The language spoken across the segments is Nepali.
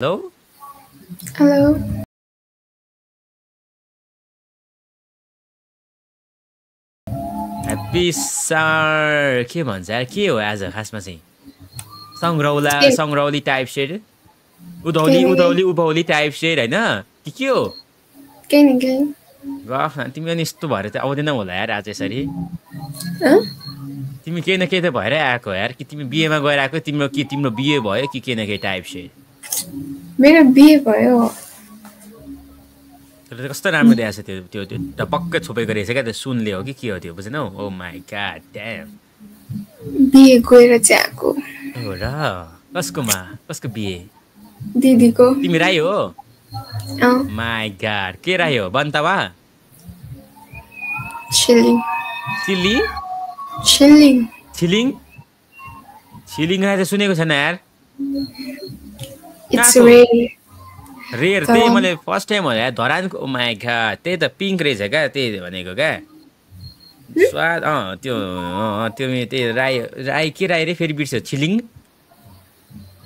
हेलो हेलो ह्याप्पी सर के भन्छ यार के हो आज खासमा चाहिँ सङ्ग्रौला के सङ्ग्रौली टाइप सेट उधौली केही उधौली उभौली टाइप सेट होइन के हो केही नि केही गफ न तिमी अनि यस्तो भएर चाहिँ आउँदैन होला यार आज यसरी हँ? तिमी केही न केही त भएरै आएको यार कि तिमी बिहेमा गएर आएको तिम्रो बिहे भयो कि केही न केही टाइप सेट मेरो बिहे भयो त्यसले त कस्तो राम्रो देखाएको छ त्यो त्यो त्यो पक्कै छोपेको रहेछ क्या त्यो सुनले हो कि के हो त्यो बुझेनौ ओ माई गॉड ड्याम बिहे गएर चाहिँ आएको हो र कसको बिहे दिदीको तिमी राई हो अँ माई गॉड के राई हो बन्तवा छिलिङ चिल्ली छिलिङ छिलिङ छिलिङ राई त सुनेको छैन यार इट्स कहाँको रेयर रेयर तर त्यही मैले फर्स्ट टाइम हो यार धरानको माई गॉड त्यही त पिङ्क रहेछ क्या त्यही भनेको क्या स्वाद त्यो त्यही राई राई के राई रे फेरि बिर्स्यो Chhiling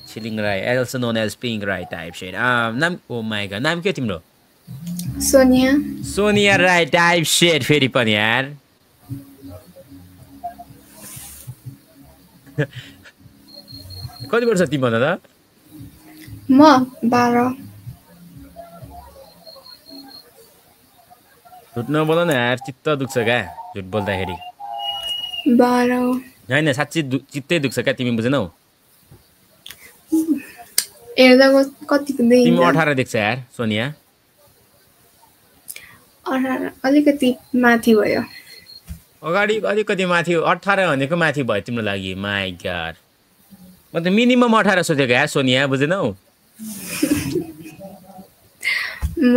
Chhiling Rai also known as pink Rai type said नाम ओ माई गॉड नाम के तिम्रो सोनिया सोनिया राई टाइप सेड फेरि पनि यार कति वर्ष तिमी भन त म 12 झुट नबोल न यार चित्त दुख्छ क्या झुट बोल्दाखेरि 12 होइन साँच्ची चित्तै दुख्छ क्या तिमी बुझेनौ हेर्दा कतिको तिमी देखिन्छ 18 देख्छ यार सोनिया 18 अलिकति माथि भयो अगाडि अलिकति माथि 18 भनेको माथि भयो तिम्रो लागि माई गॉड म त मिनिमम 18 सोचेको यार सोनिया बुझेनौ म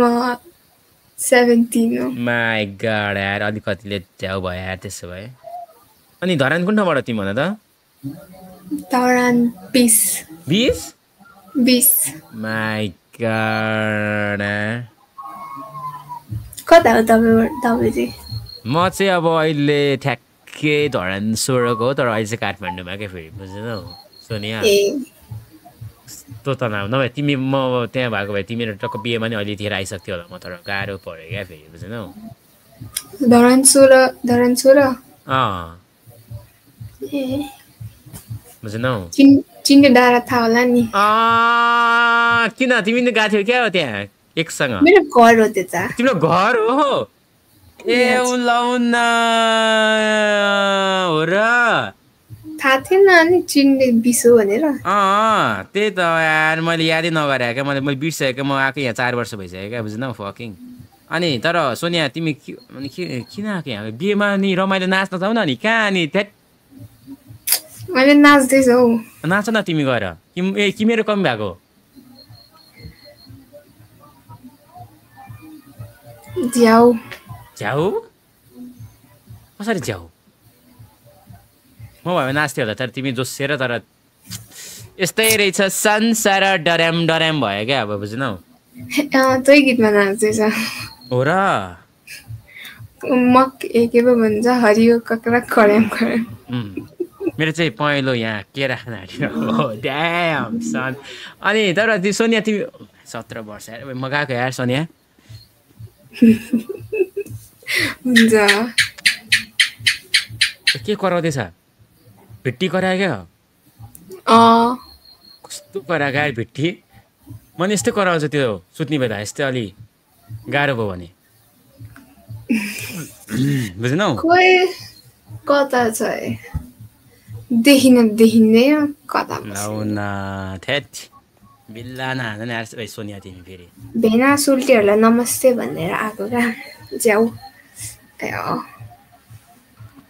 17 हो माई गॉड यार अलिकतिले झ्याउ भयो यार त्यसो भए अनि धरान कुन ठाउँबाट तिमी भन त धरान 20 20 माई गॉड कता हो तपाईँ चाहिँ म चाहिँ अब अहिले ठ्याक्कै धरान 16 को हो तर अहिले चाहिँ काठमाडौँमा क्या फेरि बुझेनौ सोनिया ए त्यो त नभए तिमी म त्यहाँ भएको भए तिमीहरू टक्क बिहेमा नि अलिकति आइसक्थ्यो होला म तर गाह्रो पऱ्यो क्या फेरि बुझेनौ धरान 16 अँ ए बुझेनौ चिन्ने डाँडा थाहा होला नि किन तिमी नि गएको थियौ क्या हो त्यहाँ एकसँग मेरो घर हो त्यता तिम्रो घर हो ए Yes. लौ न हो र थाहा थिएन अनि चिन्ने बिसो भनेर त्यही त यार मैले यादै नगरे क्या मैले बिर्सेको म आएको यहाँ 4 वर्ष भइसक्यो क्या बुझ्न फकिङ अनि तर सोनिया तिमी किन आएको यहाँ बिहेमा नि रमाइलो नाच्न जाऊ न नि कहाँ अनि थ्याट मैले नाच्दैछु हौ नाच न तिमी गएर कि मेरो कमी भएको झ्याउ झ्याउ कसरी झ्याउ म भयो नाच्थ्यो होला तर तिमी जोसेर तर यस्तै रहेछ संसार डराम डराम भयो क्या अब बुझ्नौ त्यही गीतमा नाच्दैछ हो र मक के पो भन्छ हरियो कक्रा खड्याम खड्याम मेरो चाहिँ पहेँलो यहाँ के राख्न ड्याम सन अनि तर त्यो सोनिया तिमी 17 वर्ष यार म गएको यार सोनिया हुन्छ के कराउँदैछ भिट्टी करायो क्या कस्तो कराएको यार भिट्टी मैले यस्तै कराउँछ त्यो सुत्ने बेला यस्तै अलि गाह्रो भयो भने बुझ्नौ खोइ कता छ देखिँदै कता लाउन थेट बिल्ला नहाल्दैन यार सोनिया तिमी फेरि भेना सुल्टीहरूलाई नमस्ते भनेर आएको क्या झ्याउ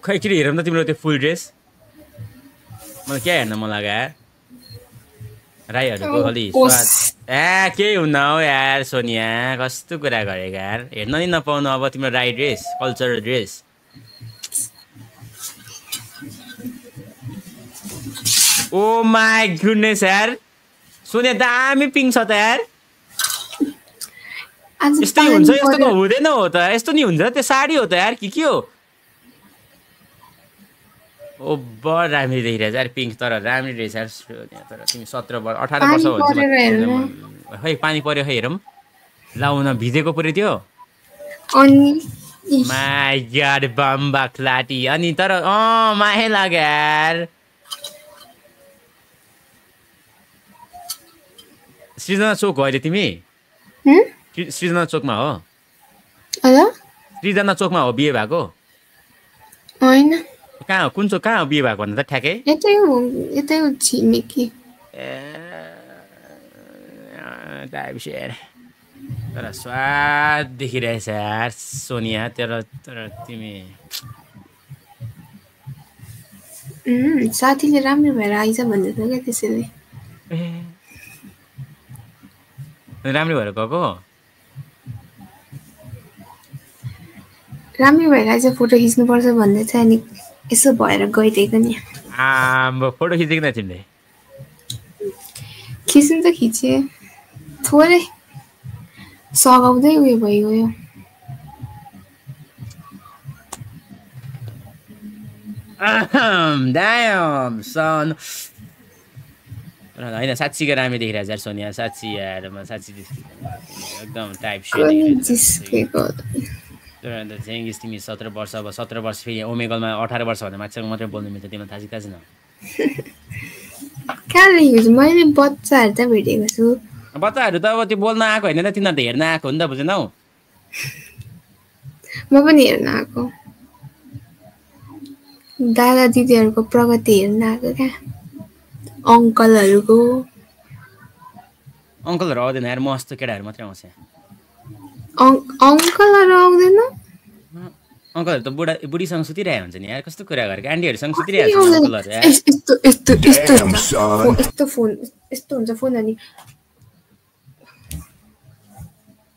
खै किन हेरौँ न तिम्रो त्यो फुल ड्रेस मलाई क्या हेर्न मन लाग्यो यार राईहरूको अलि स्वाद केही हुन्न हौ यार सोनिया कस्तो कुरा गरेको यार हेर्न नि नपाउनु अब तिम्रो Rai dress cultural dress oh my goodness यार सोनिया दामी पिङ छ त यार यस्तै हुन्छ यस्तो त हुँदैन हो त यस्तो नि हुन्छ त्यो साडी हो त यार के हो ओ बड राम्री देखिरहेछ यार पिङ्क तर राम्री रहेछ यार तर तिमी 17 वर्ष 18 वर्ष हो खै पानी पर्यो खै हेरौँ लाउन भिजेको पुरै त्यो अनि माई गॉड बम्बा क्लाटी अनि तर माहे लाग्यो यार सृजना चोक हो अहिले तिमी सृजना चोकमा हो सृजना चोकमा हो बिहे भएको होइन कहाँ हो कुन चोक कहाँ हो बिहे भएको भन्दा त ठ्याक्कै यतै हो छिमेकी तर स्वाद देखिरहेछ यार सोनिया तर तिमी साथीले राम्रो भएर आइज भन्दैछ क्या त्यसैले राम्रो भएर गएको राम्रो भएर आइज फोटो खिच्नुपर्छ भन्दै थियो अनि यसो भएर गइदिएको नि फोटो खिचेको न तिमीले खिच्नु त खिचेँ थोरै सघाउँदै उयो भइगयो Damn, son. होइन साँच्चीको राम्रो देखिरहेको यार सोनिया साँच्ची यार म साँच्ची एकदम टाइप जेङ्गिस तिमी 17 वर्ष अब 17 वर्ष फेरि ओमेगलमा 18 वर्ष भन्दा मान्छेको मात्रै बोल्नु मिल्छ तिमीलाई थाहा छैन कहाँ लेखेको छु मैले बच्चाहरू त भेटेको छु बच्चाहरू त अब त्यो बोल्न आएको होइन नि तिनीहरू त हेर्न आएको हो नि त बुझेनौ म पनि हेर्न आएको दादा दिदीहरूको प्रगति हेर्न आएको क्या अङ्कलहरूको अङ्कलहरू आउँदैन यार म जस्तो केटाहरू मात्रै आउँछ अङ्कलहरू आउँदैन अङ्कलहरू त बुढीसँग सुतिरहेको हुन्छ नि यार कस्तो कुरा गरेको आन्टीहरूसँग सुतिरहेको हुन्छ अङ्कलहरू यार यस्तो हुन्छ फोन अनि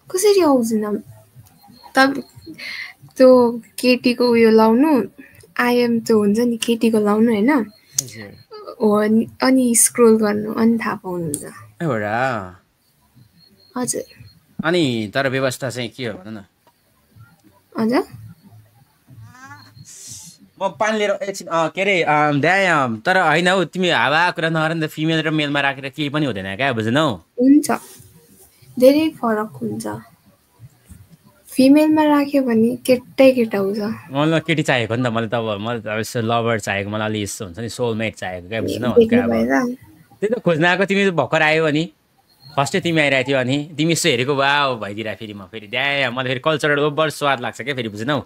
कसरी आउँदैन त्यो केटीको उयो लाउनु आइएम त्यो हुन्छ नि केटीको लाउनु होइन हो अनि स्क्रोल गर्नु अनि थाहा पाउनुहुन्छ हजुर अनि तर व्यवस्था चाहिँ के हो भन न हजुर म पानी लिएर एकछिन के अरे ड्याम तर होइन हौ तिमी हावा कुरा नगर नि त फिमेल र मेलमा राखेर केही पनि हुँदैन क्या बुझ्नौ हुन्छ धेरै फरक हुन्छ फिमेलमा राख्यो भने केटै केटा हुन्छ मलाई केटी चाहिएको नि त मलाई त यस्तो लभर चाहिएको मलाई अलिक यस्तो हुन्छ नि सोलमेट चाहिएको क्या बुझ्नौ त्यही त खोज्न आएको तिमी भर्खर आयो अनि फर्स्टै तिमी आइरहेको थियो अनि तिमी यस्तो हेरेको वा भइदिएर फेरि म फेरि ड्या मलाई फेरि कल्चरल ओभर स्वाद लाग्छ क्या फेरि बुझ्नौ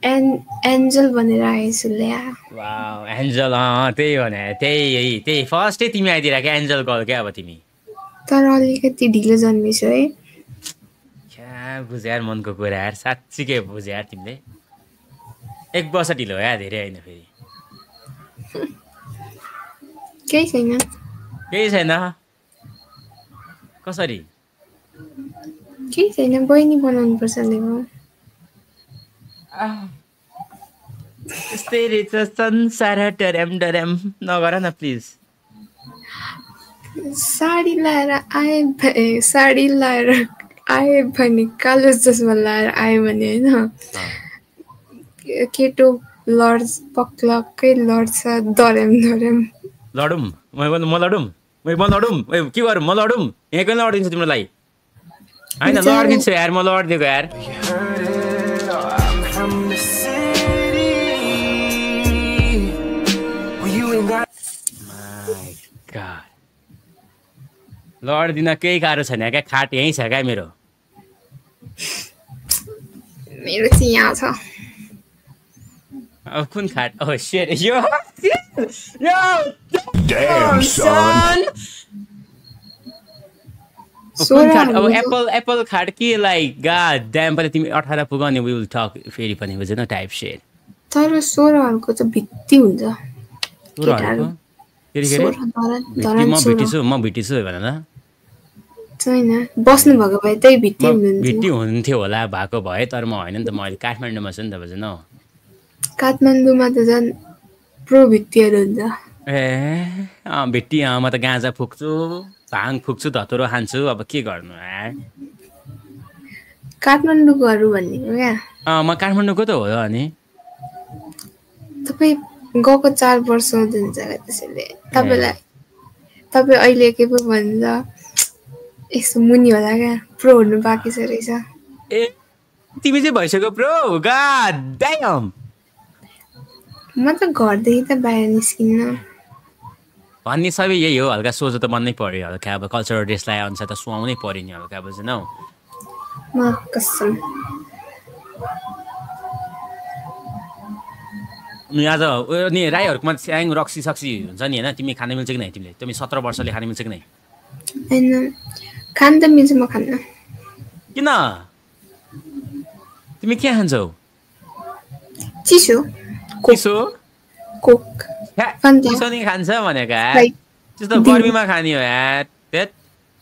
एन्जल भनेर आएछु ल्या वाउ एन्जल त्यही भने त्यही फर्स्टै तिमी आइदिएर क्या एन्जल गर्ल क्या अब तिमी तर अलिकति ढिलो जन्मिछु है बुझ्यो यार मनको कुरा यार साँच्चीकै बुझ्यो यार तिमीले 1 वर्ष ढिलो हो यार धेरै होइन फेरि केही छैन कसरी केही छैन बहिनी बनाउनु पर्छ लेको यस्तै रहेछ संसार डराम नगर न प्लिज साडी लाएर आए भने कालो चस्मा लाएर आयो भने होइन केटो लड्छ पक्लक्कै लड्छ डराम लडौँ म लडौँ के गरौँ म लडौँ यहीँ लडिदिन्छु तिमीलाई होइन लडिदिन्छु यार म लडिदिएको यार लडिदिन केही गाह्रो छैन क्या खाट यहीँ छ क्या मेरो चाहिँ यहाँ छ अब कुन खाट सेट यो कुन खाट अब एप्पल खाट के लाइक गाड ड्याम पनि तिमी 18 पुग अनि वी विल टक फेरि पनि बुझेन टाइप सेट तर 16हरुको त भित्ति हुन्छ म भिटिछु भनेर छैन बस्नु भएको भए त्यही भित्ति हुन्थ्यो होला भएको भए तर म होइन नि त म अहिले काठमाडौँमा छु नि त बुझ्न काठमाडौँमा त झन् प्रो भित्तिहरू हुन्छ भित्ति म त गाँजा फुक्छु भाङ फुक्छु धतुरो खान्छु अब के गर्नु यार काठमाडौँकोहरू भनेको क्या म काठमाडौँको त हो अनि तपाईँ गएको 4 वर्ष हुनुहुन्छ त्यसैले तपाईँ अहिले के पो भन्छ यसो मुनि होला क्या प्रो हुनु बाँकी छ रहेछ ए तिमी चाहिँ भइसक्यो ब्रो गॉड ड्याम म त घरदेखि त बाहिर निस्किन्न भन्ने सबै यही हो हल्का सोझो त बन्नै पर्यो हल्का अब कल्चरल ड्रेसलाई अनुसार त सुहाउनै पर्यो नि हल्का बुझ्नौ म कसम अनि आज नि राईहरुकोमा स्याङ रक्सी सक्सी हुन्छ नि हैन तिमी खान मिल्छ कि नै तिमीले तिमी 17 वर्षले खान मिल्छ कि नै हैन खान त मिल्छ म खान्न किन तिमी के खान्छौ चिसो चिसो कोक चिसो नि खान्छ भनेका त्यस्तो गर्मीमा खानी हो यार त्यत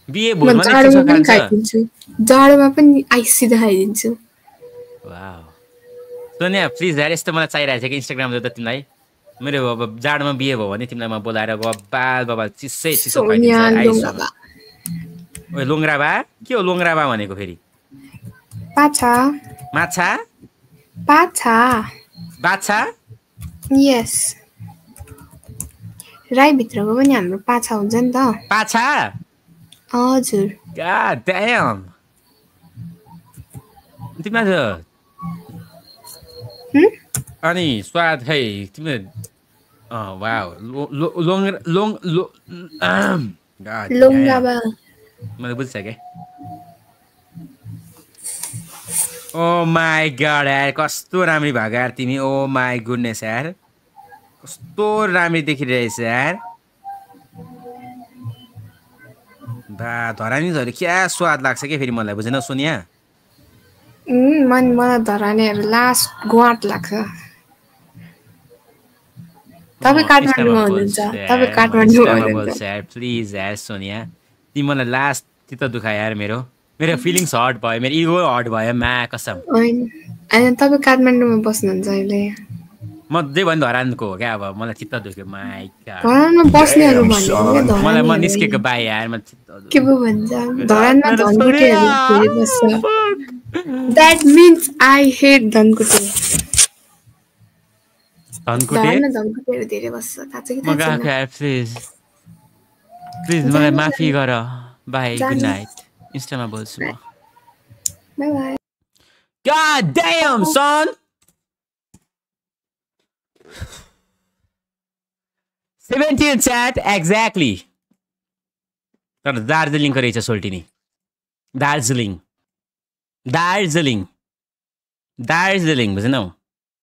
बिहे भोरमा नि चिसो खान्छ जाडोमा पनि आइसिद खाइदिन्छु वाउ सोनिया प्लिज यार यस्तो मलाई चाहिरहेको छ कि इन्स्टाग्राम देऊ त तिमीलाई मेरो अब जाडोमा बिहे भयो भने तिमीलाई म बोलाएर बाल बाबा चिसै चिसो खुवाइदिन्छ आइसो ओए लोङ्ग्राबा के हो लोङ्ग्राबा भनेको फेरि पाछा माछा पाछा बाछा यस राई भित्रको पनि हाम्रो पाछा हुन्छ नि त पाछा हजुर god damn तिम्रो अनि स्वाद खै तिम्रो वाउ लोङ्गाबा मैले बुझिसकेँ ओ माई गॉड यार कस्तो राम्री भएको यार तिमी ओ माई गुडनेस यार कस्तो राम्री देखिरहेछ यार बा धरानीहरु क्या स्वाद लाग्छ के फेरि मलाई बुझेन सोनिया मलाई धरानीहरु लास्ट ग्वाट लाग्छ तपाईं काठमाडौँमा हुनुहुन्छ तपाईं काठमाडौँमा हुनुहुन्छ यार प्लिज यार सोनिया तिमी मलाई लास्ट चित्त दुखायो यार मेरो फिलिङ्स हर्ट भयो मेरो इगो हर्ट भयो मा कसम हैन तपाईं काठमाडौँमा बस्नुहुन्छ अहिले म जे भन् धरानको हो क्या अब मलाई चित्त दुख्यो माई गॉड धरानमा बस्नेहरु भन्ने मलाई म निस्केको बाई यार म के पो भन्छ धरानमा धनकुटेहरु धेरै बस्छ that means I hate धनकुटे धरानमा धनकुटेहरु धेरै बस्छ थाहा छ कि थाहा छैन म गएको यार प्लिज मलाई माफी गर बाई गुड नाइट इन्स्टामा बोल्छु म bye bye god damn son 17 chat exactly तर दार्जिलिङको रहेछ सोल्टिनी दार्जिलिङ बुझ्नौ